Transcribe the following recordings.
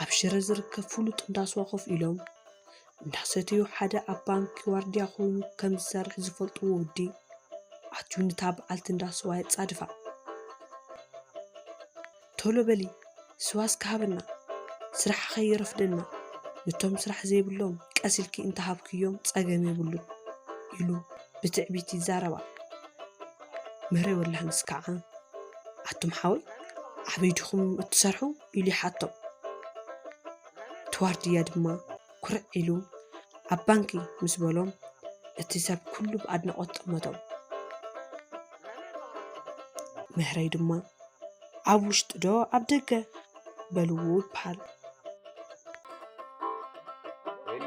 ኣብ ሽረ ዝርከብ ፍሉጥ እንዳ ስዋ ኮፍ ኢሎም እንዳሰተዩ፣ ሓደ ኣብ ባንኪ ዋርድያ ኮይኑ ከም ዝሰርሕ ዝፈልጥዎ ወዲ ኣትዩ ነታ በዓልቲ እንዳ ስዋ የጻድፋ። "ቶሎ በሊ፣ ስዋ እስከ ሃበና፣ ስራሕ ኸይረፍደና፣ ነቶም ስራሕ ዘይብሎም ቀስ ኢልኪ እንተሃብክዮም ጸገም የብሉን" ኢሉ ብትዕቢት ይዛረባ። ምህሬ ወላህንስ ከዓ፣ "ኣቱም ሓወይ፣ ኣበይ ዲኹም እትሰርሑ?" ኢሉ ይሓቶም። እቲ ዋርድያ ድማ ኩርዕ ኢሉ፣ "ኣብ ባንኪ" ምስ በሎም፣ እቲ ሰብ ኩሉ ብኣድናቖት ጠመቶም። ምህረይ ድማ፣ "ኣብ ውሽጢ ዶ ኣብ ደገ?" በልዎ ይበሃል።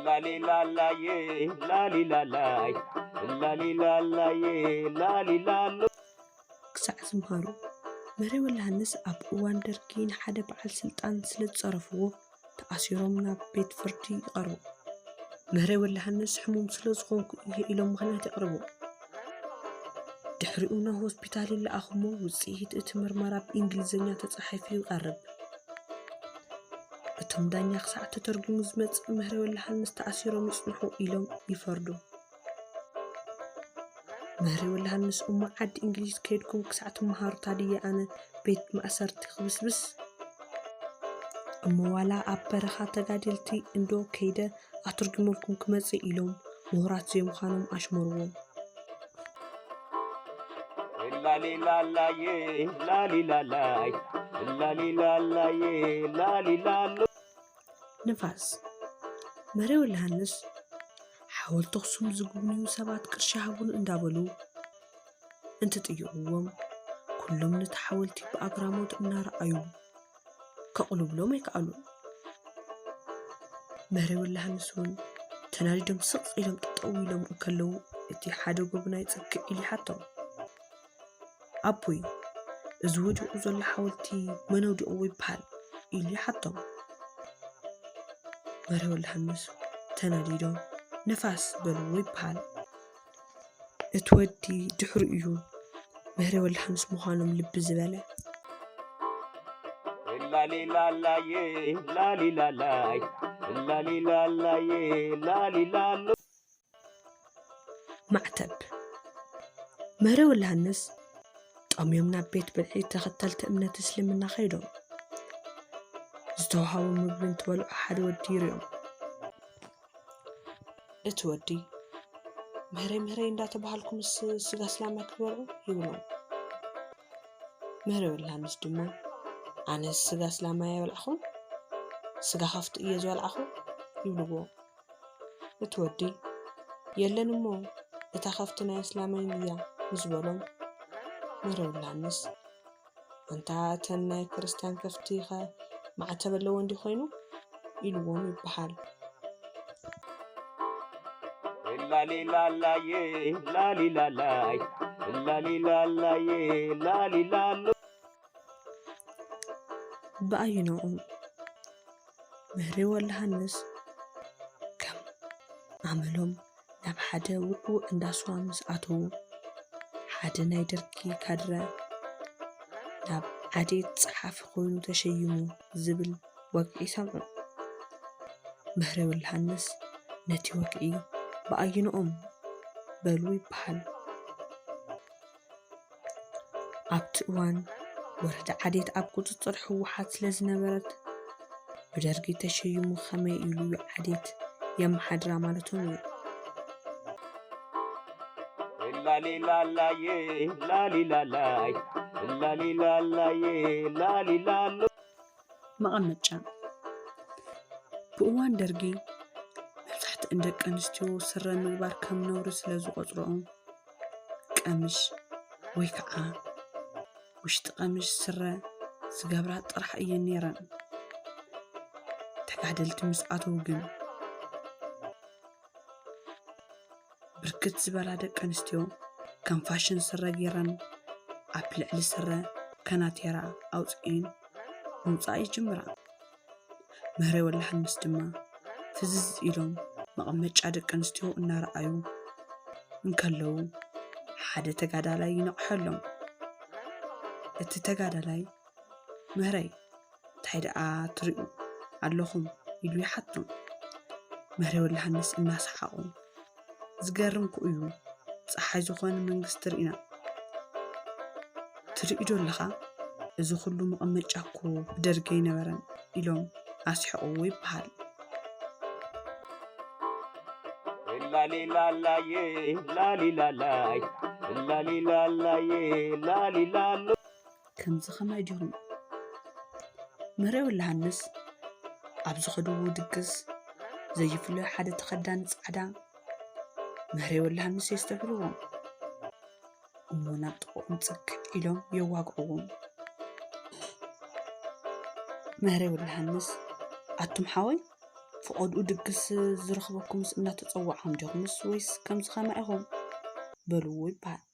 ላሊላላዬ፣ ላሊላላይ፣ ላሊላላዬ፣ ላሊላሎ። ክሳዕ ዝምሃሩ፣ ምህረይ ወላሃንስ ኣብ እዋን ደርጊ ንሓደ በዓል ስልጣን ስለ ዝጸረፍዎ፣ ተኣሲሮም ናብ ቤት ፍርዲ ይቐርቡ። ምህረይ ወላሃንስ ሕሙም ስለ ዝኾንኩ እየ ኢሎም ምኽንያት የቕርቡ። ድሕሪኡ ናብ ሆስፒታል ይለኣኹሞ፣ ውጽኢት እቲ ምርመራ ብእንግሊዝኛ ተጻሒፉ ይቐርብ። እቶም ዳኛ ክሳዕ ተተርጉሙ ዝመጽእ ምህረይ ወላሃንስ ተኣሲሮም ይጽንሑ ኢሎም ይፈርዱ። ምህረይ ወላሃንስ፣ "እሞ ዓዲ እንግሊዝ ከይድኩም ክሳዕ ትመሃሩ ታድየ ኣነ ቤት ማእሰርቲ ክብስብስ? እሞ ዋላ ኣብ በረኻ ተጋደልቲ እንዶ ከይደ ኣትርጉመልኩም ክመጽእ?" ኢሎም ምሁራት ዘይምዃኖም ኣሽመርዎም። ላሊላላዬ፣ ላሊላላይ፣ ላሊላላዬ፣ ላሊላሎ። ንፋስ። ምህረይ ወላሃንስ፣ "ሓወልቲ ኣኽሱም ዝጉብንዩ ሰባት ቅርሺ ሃቡን" እንዳበሉ እንትጥይቕዎም፣ ኩሎም ነቲ ሓወልቲ ብኣግራሞት እናረኣዩ ከቕልብሎም ኣይከኣሉን። ምህረይ ወላሃንስ እውን ተናዲዶም ስቕ ኢሎም ጠጠው ኢሎም እንከለዉ፣ እቲ ሓደ ጎብናይ ጽግዕ ኢሉ ይሓቶም። "ኣቦይ፣ እዚ ወዲቑ ዘሎ ሓወልቲ መን ኣውዲቕዎ ይበሃል?" ኢሉ ይሓቶም። ምህረይ ወላሃንስ ተናዲዶም "ንፋስ" በልዎ ይበሃል። እቲ ወዲ ድሕሩ እዩ ምህረይ ወላሃንስ ምዃኖም ልቢ ዝበለ። ላሊላላዬ፣ ላሊላላይ፣ ላሊላላዬ፣ ላሊላሎ። ማዕተብ። ምህረይ ወላሃንስ ጠምዮም ናብ ቤት ብልዒ ተኸተልቲ እምነት እስልምና ከይዶም፣ ዝተውሃቦም ምግቢ እንትበልዑ ሓደ ወዲ ይሪኦም። እቲ ወዲ፣ "ምህረይ ምህረይ እንዳተባሃልኩምስ ስጋ ስላማይ ክትበልዑ?" ይብሎም። ምህረይ ወላሃንስ ድማ፣ "ኣነስ ስጋ ስላማይ ኣይበላዕኹን፣ ስጋ ከፍቲ እየ ዝበላዕኹ" ይብልዎ። እቲ ወዲ፣ "የለን እሞ እታ ከፍቲ ናይ ኣስላማይ እያ" ምስ በሎም፣ ምህረይ ወላሃንስ፣ "ኣንታ እተን ናይ ክርስትያን ከፍቲ ኸ ማዕተብ ኣለወን ድዩ ኮይኑ?" ኢልዎም ይበሃል። ላሊላላዬ፣ ላሊላላይ፣ ላሊላላዬ፣ ላሊላሎ። ብኣይኖኦም፣ ምህሬ ወልደሃንስ ከም ኣመሎም ናብ ሓደ ውዕዉዕ እንዳ ስዋ ምስ ኣተዉ፣ ሓደ ናይ ደርጊ ካድረ ናብ ዓዴት ጸሓፊ ኮይኑ ተሸይሙ ዝብል ወግዒ ሰምዑ። ምህሬ ወልደሃንስ ነቲ ወግዒ ብኣይኖኦም በሉ ይበሃል። ኣብቲ እዋን ወረዳ ዓዴት ኣብ ቁጽጽር ህወሓት ስለ ዝነበረት፣ ብደርጊ ተሸይሙ ከመይ ኢሉ ዓዴት የመሓድራ ማለቶም እዩ። ላሊላላዬ፣ ላሊላላይ፣ ላሊላላዬ፣ ላሊላሎ። መቐመጫ። ብእዋን ደርጊ መብዛሕትአን ደቂ ኣንስትዮ ስረ ምግባር ከም ነውሪ ስለ ዝቖጽርኦ፣ ቀምሽ ወይ ከዓ ውሽጢ ቀምሽ ስረ ዝገብራ ጥራሕ እየን ነይረን። ተጋደልቲ ምስ ኣተዉ ግን፣ ብርክት ዝበላ ደቂ ኣንስትዮ ከም ፋሽን ስረ ገይረን ኣብ ልዕሊ ስረ ከናቴራ ኣውፅኤን ምውፃእ ይጅምራ። ምህሬ ወልደሃንስ ድማ ፍዝዝ ኢሎም መቐመጫ ደቂ ኣንስትዮ እናረኣዩ እንከለዉ፣ ሓደ ተጋዳላይ ይነቕሐሎም። እቲ ተጋዳላይ፣ "ምህረይ፣ እንታይ ደኣ ትሪኡ?" ኣለኹም? ኢሉ ይሓቶም። ምህሬ ወልደሃንስ እናሰሓቑ፣ ዝገርም ኩ እዩ፣ ፀሓይ ዝኾነ መንግስቲ ርኢና። ትርኢ ዶ ኣለኻ? እዚ ኩሉ መቐመጫ እኮ ብደርጊ ኣይነበረን ኢሎም ኣስሕቕዎ ይበሃል። ላሊላላዬ ላሊላላይ ላሊላላዬ ላሊላሎ። ከምዚ ከማይ ዲኹም? ምህሬ ወልደሃንስ ኣብ ዝኸድዎ ድግስ ዘይፍለዩ ሓደ ተኸዳኒ ጻዕዳ ምህሬ ወልደሃንስ የስተብህልዎም። እሞ ናብ ጥቕኦም ጽግዕ ኢሎም የዋግዕዎም። ምህሬ ወልደሃንስ፣ ኣቱም ሓወይ፣ ፍቐድኡ ድግስ ዝረኽበኩምስ እናተጸዋዕኹም ዲኹምስ ወይስ ከምዚ ከማይ ኢኹም? በልዎ ይበሃል።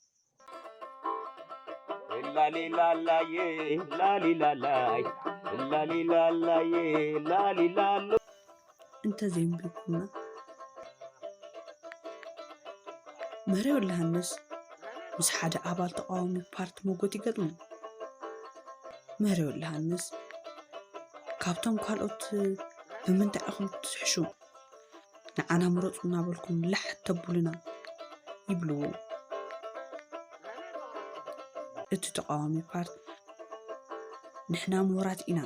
ላሊላላዬ ላሊላላይ ላሊላላዬ ላሊላሎ። እንተዘይንቢርኩምና። ምህሬ ወልደሃንስ ምስ ሓደ ኣባል ተቓዋሚ ፓርቲ ሞጎት ይገጥሞ። ምህሬ ወልደሃንስ፣ ካብቶም ካልኦት ብምንታይ ኢኹም ትስሕሹ? ንዓና ምረጹ እናበልኩም ላሕ ተብሉና ይብልዎ። እቲ ተቓዋሚ ፓርቲ፣ ንሕና ምሁራት ኢና፣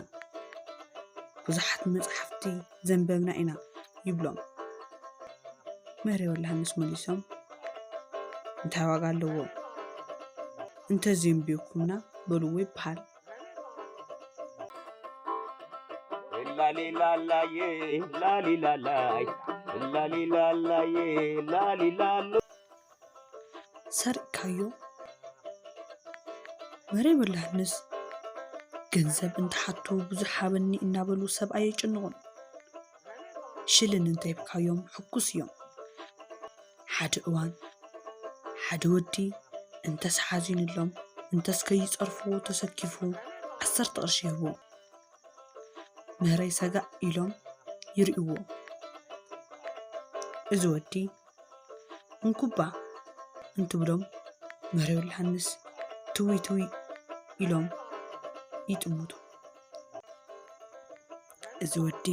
ብዙሓት መጻሕፍቲ ዘንበብና ኢና ይብሎም። ምህሬ ወልደሃንስ መሊሶም፣ እንታይ ዋጋ ኣለዎ? እንተዘየንቢርኩምና በልዎ ይበሃል። ላሊላላዬ ላሊላላይ ላሊላላዬ ላሊላሎ። ሰሪቕካዮ? ምህሬ ወልደሃንስ፣ ገንዘብ እንተሓቱ ብዙሕ ሃበኒ እናበሉ ሰብኣይ የጨንቑን። ሽልን እንተሂብካዮም ሕጉስ እዮም። ሓደ እዋን ሓደ ወዲ እንተስ ሓዚኑሎም እንተስ ከይጸርፍዎ ተሰኪፉ ዓሰርተ ቅርሺ ይህቦ። ምህረይ ሰጋእ ኢሎም ይርእይዎ። እዚ ወዲ እንኩባ እንትብሎም ምህረይ ወልደሃንስ ትዊ ትዊ ኢሎም ይጥምቱ። እዚ ወዲ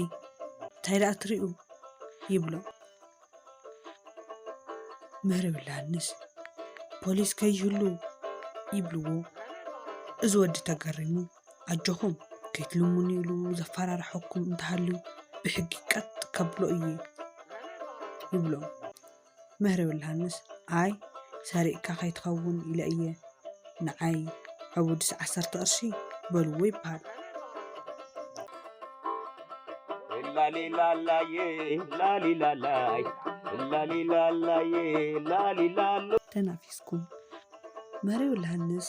እንታይ ደኣ ትርእዩ ይብሎም። ምህረይ ወልደሃንስ ፖሊስ ከይህሉ ይብልዎ። እዚ ወዲ ተገሪሙ ኣጆኹም ከይትልምኑ ኢሉ ዘፈራርሐኩም እንተሃልዩ ብሕጊ ቀጥ ከብሎ እየ ይብሎም። ምህረይ ወልደሃንስ ኣይ ሰሪቕካ ከይትኸውን ኢለ እየ ንዓይ ዕቡድስ ዓሰርተ ቅርሺ በልዎ ይበሃል። ላሊላላዬ ላሊላላይ ላሊላላዬ ላሊላሎ። ተናፊስኩም ምህረይ ወልደሃንስ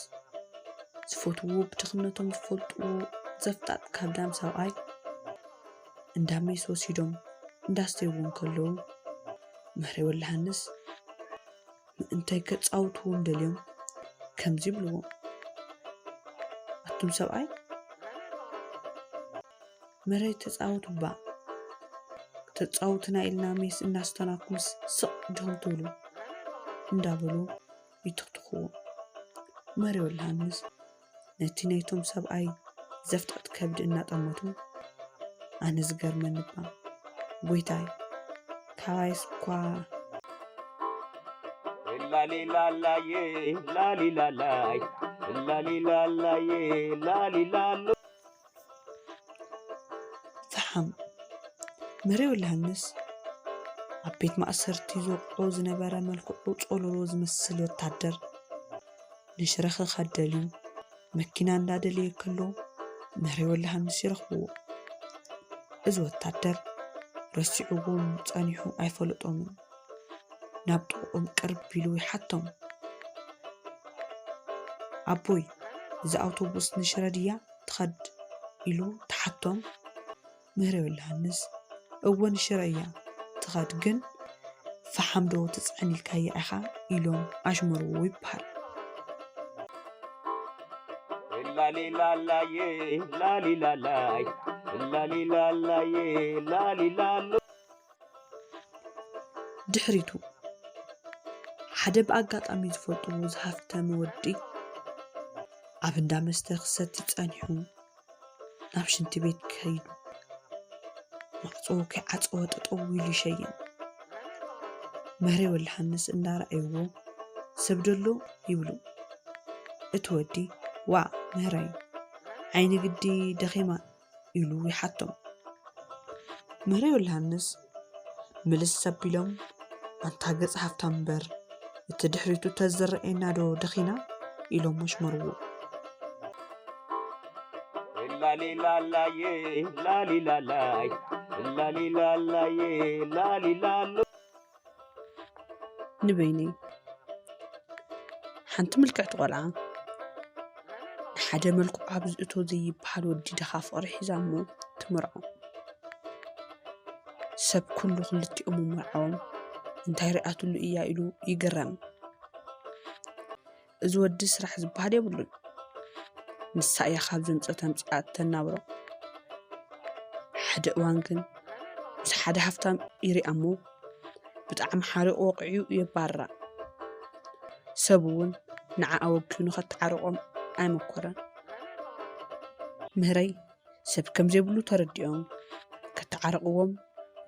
ዝፈትውዎ ብድኽነቶም ዝፈልጥዎ ዘፍጣጥ ከብዳም ሰብኣይ እንዳ ሜስ ወሲዶም እንዳስተይዎ እንከለዉ ምህረይ ወልደሃንስ ምእንታይ ከጻውትዎም ደልዮም ከምዚ ይብልዎም፣ ኣቱም ሰብኣይ ምህረይ ተጻወቱ እባ፣ ክተጻውቱና ኢልና ሜስ እናስተናኩምስ ስቕ ዲኹም ትብሉ እንዳበሉ ይትኽትኽዎ። ምህረይ ወልደሃንስ ነቲ ናይቶም ሰብኣይ ዘፍጥጥ ከብዲ እናጠመቱ፣ ኣነ ዝገርመኒ እባ ጎይታይ፣ ካባይስ እኳ ላሊላላዬ ላሊላላይ ላሊላላዬ ላሊላሎ። ፈሓም ምህረይ ወልደሃንስ ኣብ ቤት ማእሰርቲ ዝወቕዖ ዝነበረ መልክዑ ጾሎሎ ዝመስል ወታደር ንሽረ ክኸድ ደልዩ መኪና እንዳደለየ ከሎ ምህረይ ወልደሃንስ ይረኽብዎ። እዚ ወታደር ረሲዕዎም ጸኒሑ ኣይፈለጦምን። ናብ ጥቕኦም ቅርብ ኢሉ ይሓቶም። ኣቦይ፣ እዛ ኣውቶቡስ ንሽረ ድያ ትኸድ? ኢሉ ተሓቶም። ምህረይ ወልደሃንስ፣ እወ ንሽረ እያ ትኸድ፣ ግን ፈሓም ዶ ትጽዕን ኢልካያ ኢኻ? ኢሎም ኣሽመርዎ ይበሃል። ላሊላላዬ ላሊላላይ ላሊላላዬ ላሊላሎ። ድሕሪቱ ሓደ ብኣጋጣሚ ዝፈልጥዎ ዝሃፍተመ ወዲ ኣብ እንዳ መስተ ክሰቲ ጸኒሑ ናብ ሽንቲ ቤት ከይዱ ማዕጾ ከይዓጸወ ጠጠው ኢሉ ይሸይን። ምህረይ ወልደሃንስ እንዳረኣይዎ፣ "ሰብ ደሎ?" ይብሉ። እቲ ወዲ፣ "ዋእ ምህረይ፣ ዓይኒ ግዲ ደኺማ?" ኢሉ ይሓቶም። ምህረይ ወልደሃንስ ምልስ ኣቢሎም፣ "ኣንታ ገጽ ሃፍታም እምበር፣ እቲ ድሕሪቱ ተዝረኣየና ዶ ደኺና?" ኢሎም ኣሽመርዎ። ላሊላላዬ፣ ላሊላላይ፣ ላሊላላዬ፣ ላሊላሎ። ንበይነይ፣ ሓንቲ ምልክዕቲ ቆልዓ ንሓደ መልክዑ ኣብ ዝእቶ ዘይበሃል ወዲ ድኻ ፍቕሪ ሒዛ እሞ ትምርዖ። ሰብ ኩሉ ክልቲኦም ምምርዓዎም እንታይ ርኣትሉ እያ ኢሉ ይግረም። እዚ ወዲ ስራሕ ዝበሃል የብሉን። ንሳ እያ ካብ ዘምጸት ኣምጺኣ ተናብሮ። ሓደ እዋን ግን ምስ ሓደ ሃፍታም ይሪኣ እሞ ብጣዕሚ ሓሪቑ ወቒዑ የባርራ። ሰብ እውን ንዓኣ ወጊኑ ከተዓርቖም ኣይመኮረን። ምህረይ ሰብ ከም ዘይብሉ ተረዲኦም ከተዓርቕዎም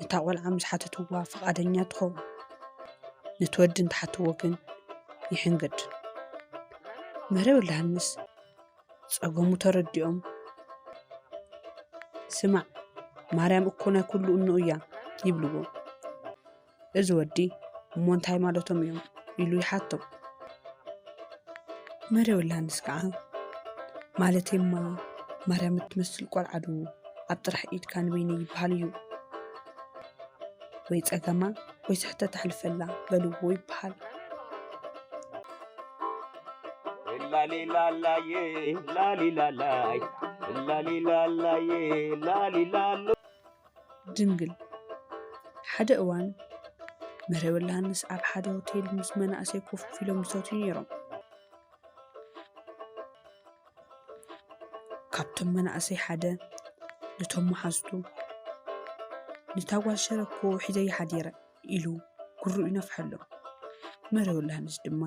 ነታ ቆልዓ ምስ ሓተትዋ ፍቓደኛ ትኸውን። ነቲ ወዲ እንተሓትዎ ግን ይሕንግድ። ምህረይ ወልደሃንስ ጸገሙ ተረዲኦም፣ "ስማዕ፣ ማርያም እኮ ናይ ኩሉ እኖ እያ" ይብልዎ። እዚ ወዲ፣ "እሞ እንታይ ማለቶም እዮም?" ኢሉ ይሓቶም። ምህረይ ወልደሃንስ ከዓ፣ "ማለተይማ ማርያም እትመስል ቆልዓ ዶ ኣብ ጥራሕ ኢድካ ንበይነይ ይበሃል እዩ? ወይ ጸገማ ወይ ስሕተት ኣሕልፈላ" በልዎ ይበሃል። ላሊላላዬ፣ ላሊላላይ፣ ላሊላላዬ፣ ላሊላሎ። ድንግል። ሓደ እዋን ምህረይ ወልደሃንስ ኣብ ሓደ ሆቴል ምስ መናእሰይ ኮፍ ኢሎም ይሰትዩ ነይሮም። ካብቶም መናእሰይ ሓደ ነቶም መሓዝቱ፣ "ነታ ጓል ሽረ እኮ ሒዘያ ሓዲረ" ኢሉ ጉርኡ ይነፍሐሎም። ምህረይ ወልደሃንስ ድማ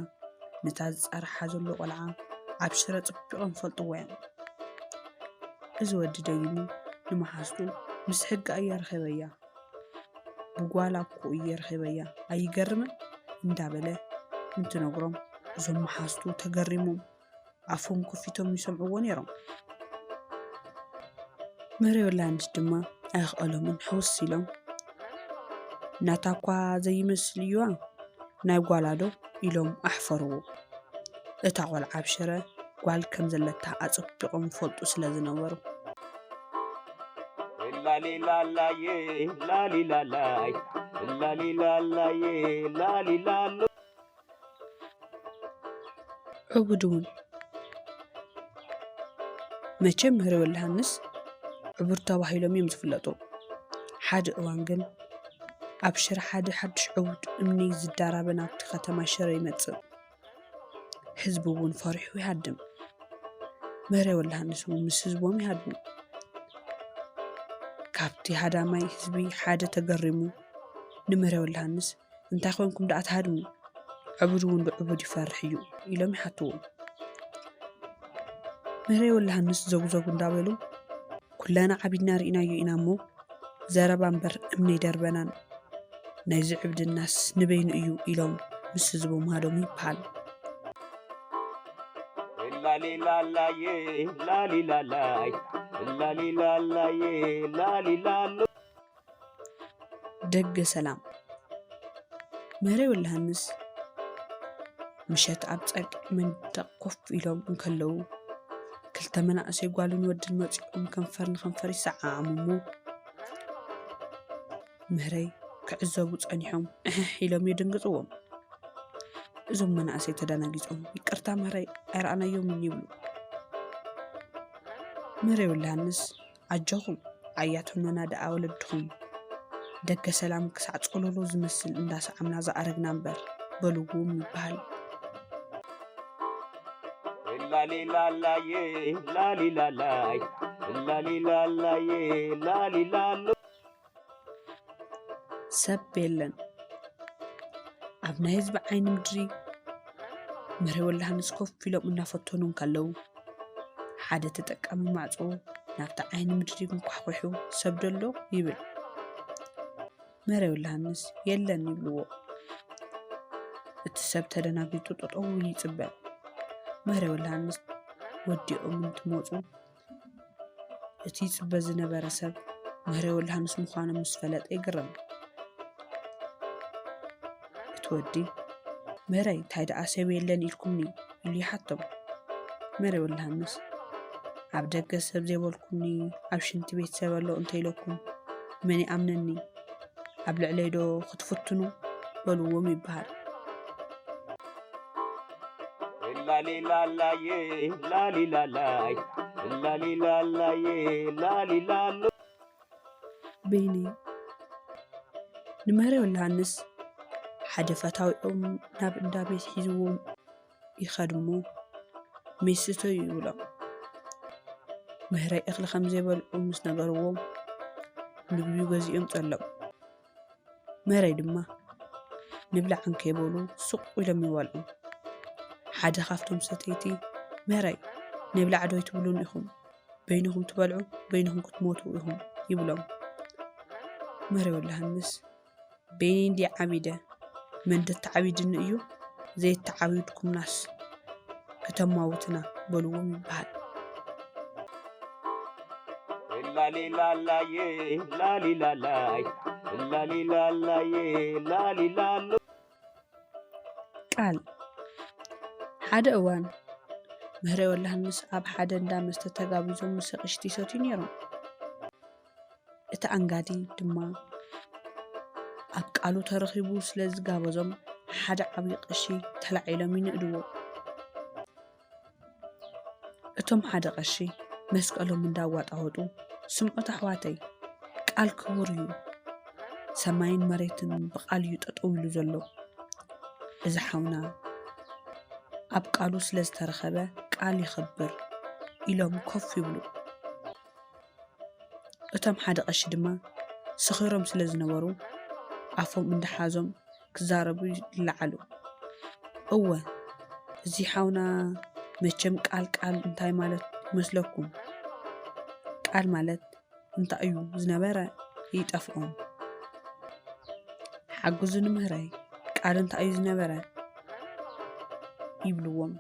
ነታ ዝጻርሓ ዘሎ ቆልዓ ኣብ ሽረ ጽቢቖም ይፈልጥዋ እዮም። እዚ ወዲ ደጊሙ ንመሓዝቱ፣ "ምስ ሕጊ እየ ረኺበያ፣ ብጓላ እኮ እየ ረኺበያ፣ ኣይገርምን?" እንዳበለ እንትነግሮም፣ እዞም መሓዝቱ ተገሪሞም ኣፎም ከፊቶም ይሰምዕዎ ነይሮም። ምህረይ ወልደሃንስ ድማ ኣይኸኣሎምን፣ ሕውስ ኢሎም፣ "ናታ እኳ ዘይመስል እዩዋ፣ ናይ ጓላ ዶ?" ኢሎም ኣሕፈርዎ። እታ ቆልዓ ኣብ ሽረ ጓል ከም ዘለታ ኣጸቢቖም ይፈልጡ ስለ ዝነበሩ። ላሊላላዬ፣ ላሊላላይ፣ ላሊላላዬ፣ ላሊላሎ። ዕቡድ እውን። መቸም ምህረይ ወልደሃንስ ዕቡድ ተባሂሎም እዮም ዝፍለጡ። ሓደ እዋን ግን ኣብ ሽረ ሓደ ሓድሽ ዕቡድ እምኒ ዝዳራበ ናብቲ ከተማ ሽረ ይመጽእ። ህዝቢ እውን ፈሪሑ ይሃድም። ምህረይ ወልደሃንስ እውን ምስ ህዝቦም ይሃድሙ። ካብቲ ሃዳማይ ህዝቢ ሓደ ተገሪሙ ንምህረይ ወልደሃንስ፣ "እንታይ ኮንኩም ደኣ ትሃድሙ? ዕቡድ እውን ብዕቡድ ይፈርሕ እዩ" ኢሎም ይሓትዎም። ምህረይ ወልደሃንስ ዘጉዘጉ እንዳበሉ፣ "ኩለና ዓቢድና ርኢናዮ ኢና እሞ ዘረባ እምበር እምኒ ኣይደርበናን። ናይዚ ዕብድናስ ንበይኑ እዩ" ኢሎም ምስ ህዝቦም ሃደሙ ይበሃል። ላሊላላዬ፣ ላሊላላይ፣ ላሊላላዬ፣ ላሊላሎ። ደገ ሰላም። ምህረይ ወልደሃንስ ምሸት ኣብ ጸግዒ መንደቕ ኮፍ ኢሎም እንከለዉ፣ ክልተ መናእሰይ ጓልን ወድን መጺኦም ከንፈር ንከንፈር ይሰዓዓሙ እሞ፣ ምህረይ ክዕዘቡ ጸኒሖም እሕሕ ኢሎም የደንግጽዎም። እዞም መናእሰይ ተደናጊጾም፣ "ይቅርታ ምህረይ፣ ኣይረኣናዮምን" ይብሉ። ምህረይ ወልደሃንስ፣ "ኣጆኹም፣ ኣያትኖና ደኣ ወለድኹም ደገ ሰላም ክሳዕ ጸሎሎ ዝመስል እንዳሰዓምና ዝኣረግና እምበር" በልዎም ይበሃል። ላሊላላዬ፣ ላሊላላይ፣ ላሊላላዬ፣ ላሊላሎ። ሰብ የለን። ኣብ ናይ ህዝቢ ዓይኒ ምድሪ ምህረይ ወልደሃንስ ኮፍ ኢሎም እናፈተኑ እንከለዉ፣ ሓደ ተጠቃሚ ማዕጾ ናብቲ ዓይኒ ምድሪ እንኳሕኲሑ፣ "ሰብ ደሎ?" ይብል። መህረይ ወልደሃንስ የለን ይብልዎ። እቲ ሰብ ተደናጊጡ ጠጠው ኢሉ ይፅበ። መህረይ ወልደሃንስ ወዲኦም እንትመፁ እቲ ይፅበ ዝነበረ ሰብ መህረይ ወልደሃንስ ምዃኑ ምስ ፈለጠ ይግረም። እቲ ወዲ መህረይ እንታይ ደኣ ሰብ የለን ኢልኩምኒ ኢሉ ይሓቶም። መህረይ ወልደሃንስ ኣብ ደገ ሰብ ዘይበልኩኒ ኣብ ሽንቲ ቤት ሰብ ኣሎ እንተኢለኩም መን ይኣምነኒ? ኣብ ልዕለይ ዶ ክትፍትኑ በልዎም ይበሃል። ላሊላላዬ ላሊላላይ ላሊላላዬ ላሊላሎ በይነይ ንመህረይ ወልደሃንስ ሓደ ፈታዊኦም ናብ እንዳ ቤት ሒዝዎም ይኸድ እሞ ሜስ ስተዩ ይብሎም። መህረይ እኽሊ ከም ዘይበልዑ ምስ ነገርዎም ምግቢ ገዚኦም ጸሎም። መህረይ ድማ ንብላዕ እንከይበሉ ስቕ ኢሎም ይበልዑ። ሓደ ካብቶም ሰተይቲ መህረይ ንብላዕ ዶ ኣይትብሉን ኢኹም? በይንኹም ትበልዑ በይንኹም ክትሞቱ ኢኹም ይብሎም። መህረይ ወልደሃንስ በይነይ እንድየ ዓቢደ መን ደተዓቢድኒ እዩ ዘይተዓቢድኩምናስ ክተማውትና በልዎም ይበሃል። ላሊላላዬ ላሊላላይ ላሊላላዬ ላሊላሎ ቃል ሓደ እዋን መህረይ ወልደሃንስ ኣብ ሓደ እንዳ መስተ ተጋቢዞም ምስ ኣቕሽቲ ይሰትዩ ነይሮም። እቲ ኣንጋዲ ድማ ኣብ ቃሉ ተረኺቡ ስለ ዝጋበዞም ሓደ ዓብዪ ቀሺ ተላዒሎም ይንእድዎ። እቶም ሓደ ቀሺ መስቀሎም እንዳዋጣወጡ ስምዑት ኣሕዋተይ ቃል ክቡር እዩ፣ ሰማይን መሬትን ብቃል እዩ ጠጠው ኢሉ ዘሎ። እዚ ሓውና ኣብ ቃሉ ስለ ዝተረኸበ ቃል ይኸብር ኢሎም ኮፍ ይብሉ። እቶም ሓደ ቀሺ ድማ ሰኺሮም ስለ ዝነበሩ ኣፎም እንዳሓዞም ክዛረቡ ይለዓሉ። እወ እዚ ሓውና መቸም ቃል ቃል እንታይ ማለት ይመስለኩም? ቃል ማለት እንታይ እዩ ዝነበረ ይጠፍኦም። ሓግዙኒ ምህረይ ቃል እንታይ እዩ ዝነበረ ይብልዎም።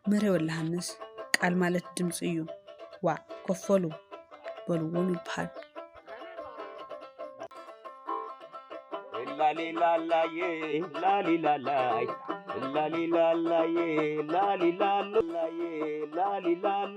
ምህረይ ወልደሃንስ ቃል ማለት ድምፂ እዩ ዋዕ ኮፈሉ በልዎም ይበሃል። ላሊላላዬ ላሊላላይ ላሊላላዬ ላሊላሎ ላሊላሎ